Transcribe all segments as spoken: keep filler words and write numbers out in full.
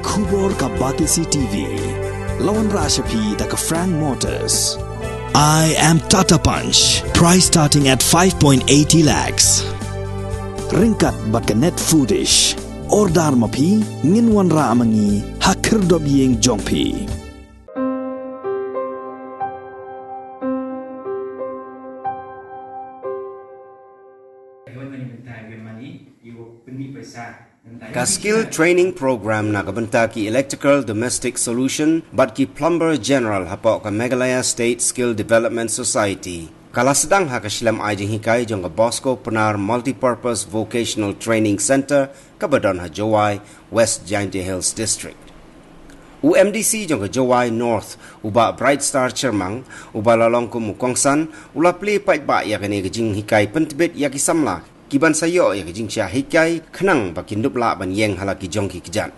Khubor ka Batesi T V. La wanrah sha phi da ka Frank Motors. I am Tata Punch. Price starting at five point eighty lakhs. Ryngkat bad ka Net Foodish. Order ma phi, ngin wanrah ma ngi ha khyrdop ïing jong phi. Ka Skill Training Program na ka bynta ki Electrical Domestic Solution bad ki Plumber General hapoh ka Meghalaya State Skill Development Society ka la sdang ha ka shlem ai jinghikai jong ka Bosco Pnar Multipurpose Vocational Training Centre kaba don ha Jowai, West Jaintia Hills District. U M D C jong ka Jowai North, u Bah Bright Star Chyrmang, uba la long kum u kongsan, u la plie paidbah ïa kane ka jinghikai pyntbit ïa ki samla kiban sa ïoh ïa ka jingshah hikai khnang ba kin dup lah ban ïeng ha la ki jong ki kjat.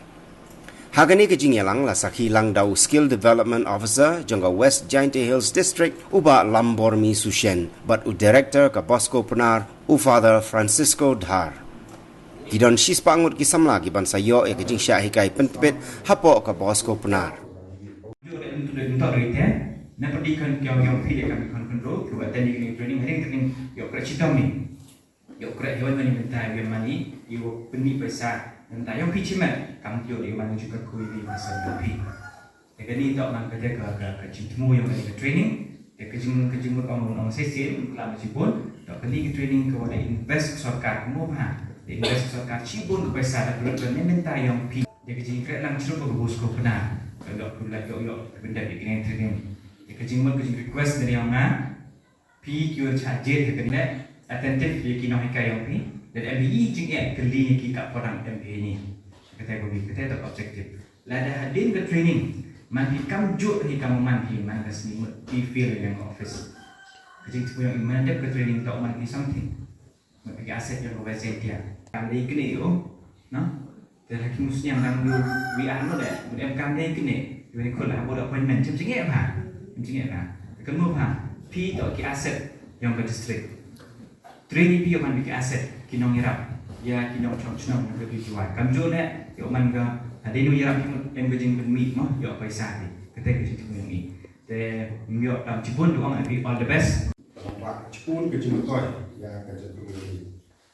Ha kane ka jingïalang la sakhi lang da u Skill Development Officer jong ka West Jaintia Hills District, u Bah Lambormi Sushen, bad u Director ka Bosco Pnar, u Father Francisco Dhar. Ki don shispah ngut ki samla kiban sa ïoh ïa ka jingshah hikai pyntbit hapoh ka Bosco Pnar. Jor em tu dei ntok dei te. Na pyndik kan kiang kiang phi dei kan kan kan ro. Kiwa attend ïa kane training, hadien training ïoh kret shitom ni. Ïoh kret ïoh mani mynta ïoh mani ïoh pyndik paisa. Mynta ïoh phi chimet kam ïoh dei mani juga kui dei masa ïoh phi. Te kane tok man ka dei ka ka ka jingthmu ïoh mani ka training. Te ka jing ka jingmut ong ong session klam shibun. Tok kane ka training ka wada invest sorkar mo ha. Invest sorkar shibun ka paisa da bulat ka ne mynta ïoh phi. Te ka jingkret lang chrum ka Bosco Pnar. Ka ïoh bulat ïoh ïoh ka benda ïa kane training. Te ka jingmut ka jing request dari ïoh nga. Phi ki wan shah jied ha kane, attentive ïa ki nonghikai ïong phi. Lada em hi jingeh kylli ïa ki ka podang em hi ni. Kata ko bi kata to objective. Lada hadien ka training man phi kam juh hi kam man phi man ka sni mut phi fail ïa ka office. Ka jingthmu ïong man dep ka training to man phi something. Mut phi asset ïong ka website ïa. Kam dei kene ïo. No? Te ha ki musniang dang du wi ar no de, mut em kam dei kine, wi khul ha bod appointment, chem chinge pha, chem chinge pha. Kan mo pha, phi to ki asset ïong ka district. Train ïa phi ïa man ki asset, ki nongïarap, ïa ki nongchong chnong ïong ka P T Y. Kam jo ne, ïa man ka, hadien u ïarap em ka jingpynmih mo, ïa paisa phi, kata ka jingpynmih. Te, ïa tam chibun du ong phi all the best. Ba chibun ka jingmyntoi, ïa ka jingpynmih.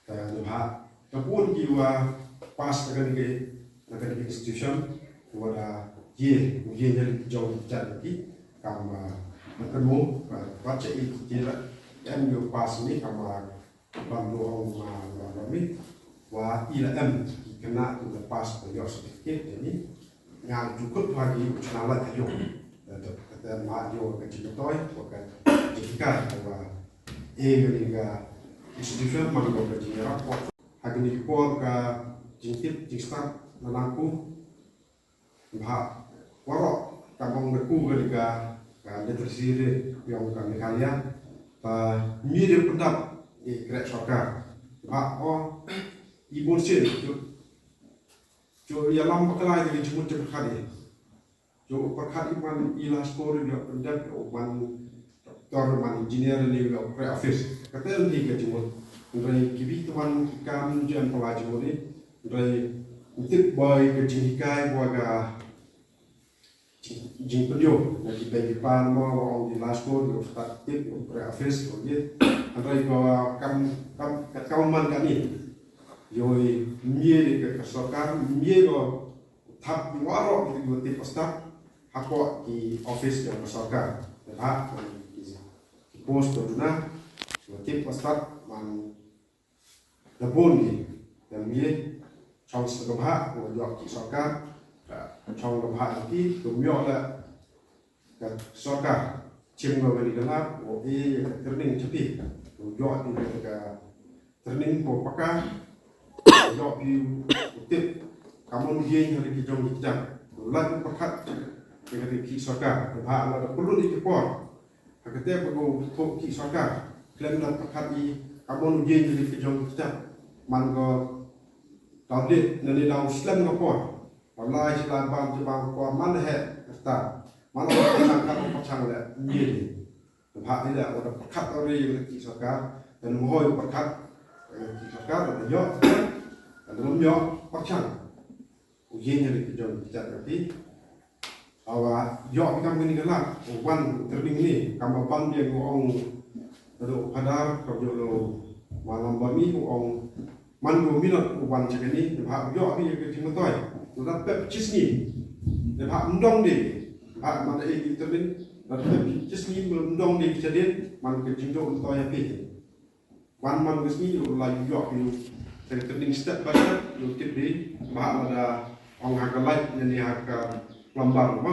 Te nabha, te bun ki wa pass na kane ka, na kane ka institution, ki wa da ye, u ye ne jong ki jat ki, kam, ah, na kano, ah, wat cha i ki la, em yo pass ni, kam, ah, ban do ong, ah, ban do mi, wa i la em, ki kena ki la pass, ba yo certificate, te ni, nga ju kut ha ki, u chna la ka yo. Te, te, te, ma yo ka jingtoi, wa ka jingkar, wa, e, ka ni ka institution, man ko ka jingrap, wa, ha ki ni por ka jingtip, jingstad, na nang ku, bha, waroh, ka mong ka ku ka ni ka, ka literacy rate, yong ka Meghalaya, ta, mi de pendap, e, krek sorkar. Bha, o, i bon sien, ju, ju, ïalam bakla, ju, ju, ju, ju, Yo pyrkhat i man i la score yo pyndep yo man doctor man engineer ne yo pre office. Kata ni ka jingmut. Hynrei ki bi ki man ki kam jan pala jingmut ni. Hynrei tip bai ka jinghikai ba ka jing, jingpynïoh na ki bai ki pan ma wa ong i la score yo start tip yo pre office yo ye. Hynrei ba kam kam ka kam man ka ni. Yo i mie ni ka, ka sorkar mie ba thap ki waroh ki, ki tip stad hapoh ki office jong ka sorkar. Te bha man ki, ki post ka duna ki tip stad man da bun ki. Te mie chong sa ka bha ko jok ki sorkar. Chong ka bha ki to mio la ka sorkar chim ka wali ka lap o e ka training chapi. To jok ki ka training ko paka. Jok pi u tip. Kamon yin ha ki jong ki jam. Lai u pakat. Ki ka ki sorkar. Ba la da perlu ni ki por. Ha ka te ko ko ki sorkar. Klem da pakat i kamon yin ha ki jong ki jam. Man ko tau dit na ni dau slem ka por. Tau lai sila bam je bam ko man he. Kata. Man ko pachang ka pachang le. Yin. Bha ila wada pyrkhat ori ila ki sorkar dan mohoi pyrkhat ila ki sorkar dan yo dan lum yo pyrchang. Ïa ïa ki jong ki chat ka phi. Awa ïoh ki kam kini ka lad. Wan training ni kam ban biang ong. Aduh padar kam ïoh lo malam ba mi ong. Man go minot wan cakani ba ïoh ki ki jingmutoi. Lada pep cisni. Ba mdong di. Ba man ai ki training. Lada pep cisni mdong di cakani man ki jingdok mutoi api. Wan man ka sngi ïoh la ïoh ïoh ïoh. Tang training step by step ïoh tip dei ba la da ong ha ka light ne ha ka plumber ba.